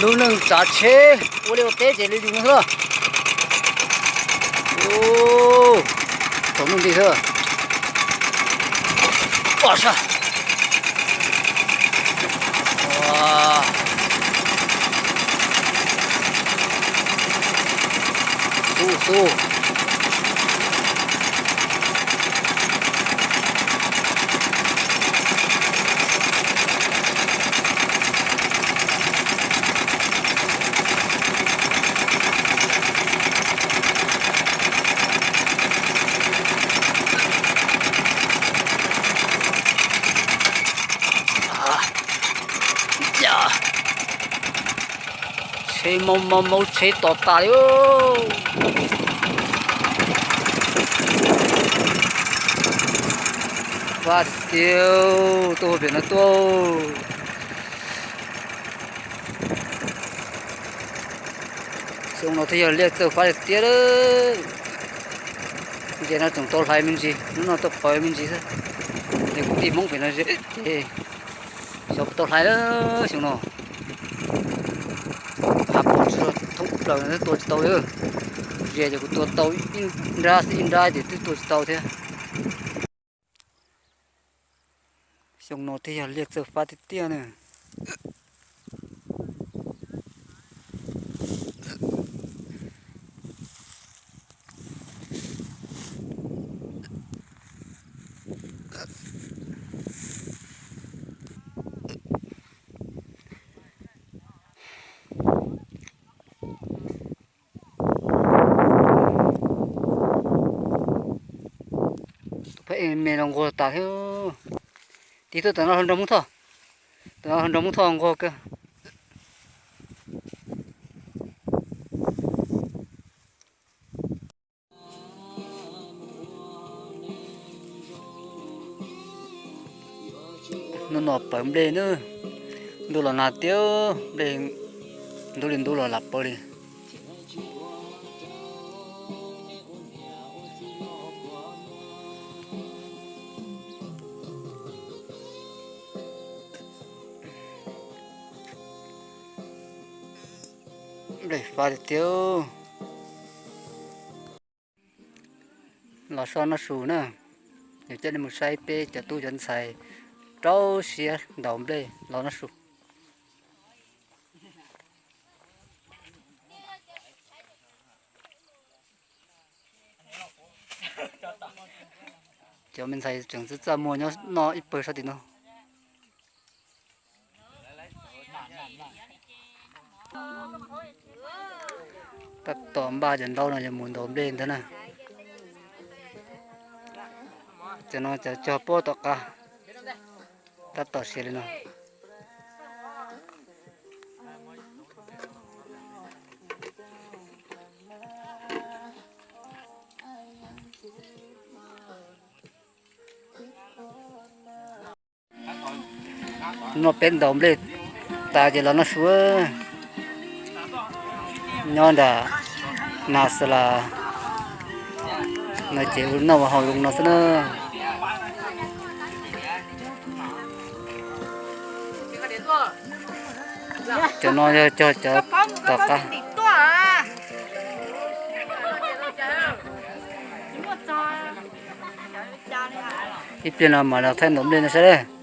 Lub neej tsav tsheb ua liaj ua teb ces li yus no xwb. Thaum hnub nti xwb. Ua sab. Ua. Xub xub. Tsheb maub maub maub tsheb to tas li. Fab tiag tiag, tuaj pem no tuaj. Xyoo no thiaj yog liaj txawj fab tiag tiag lawm. Ces no tseem tau hlais me ntsis, hnub no tau pawv me ntsis xwb. Ces kuv tij Hmoob pem no ces xyov puas tau hlais lawm xyoo no. Hav pom tsis tshua thoob plaws no tua tsis tau li. Kuv tsis hais ces kuv tua tau ib nrab xwb, ib nrab ces twb tua tsis tau thiab. Xyoo no thiaj yog liaj txawj fab tiag tiag na. Tus pheej me los nquag tas thiab. Tig tuaj tom no nrog Hmoob Thoj, tom no nrog Hmoob Thoj nquag kawg. Hnub no pawv nplej na, ntuj los nag tiag, nplej ntub li ntub los lam pawv li. Nplej fab tiag tiag. Los so noj su na, yog coj nej mus saib peb cov tub cov ntxhais rau siab ntaus nplej los noj su. Cov me ntxhais tseem txaj txaj muag nyob noj ib pawg sab tim no. Tab tom npaj cov ntaub no yuav mus ntaus nplej ntag na. Cov no cov cog pob tom qab, tab tom siav li no. No peb ntaus nplej tas ces los noj su. Nyob nram Nas Las no ces ua noj ua haus zoo no xwb na. Cov no yog cog cov tom qab. Ib pliag no mam los thaij ntaus nplej no saib.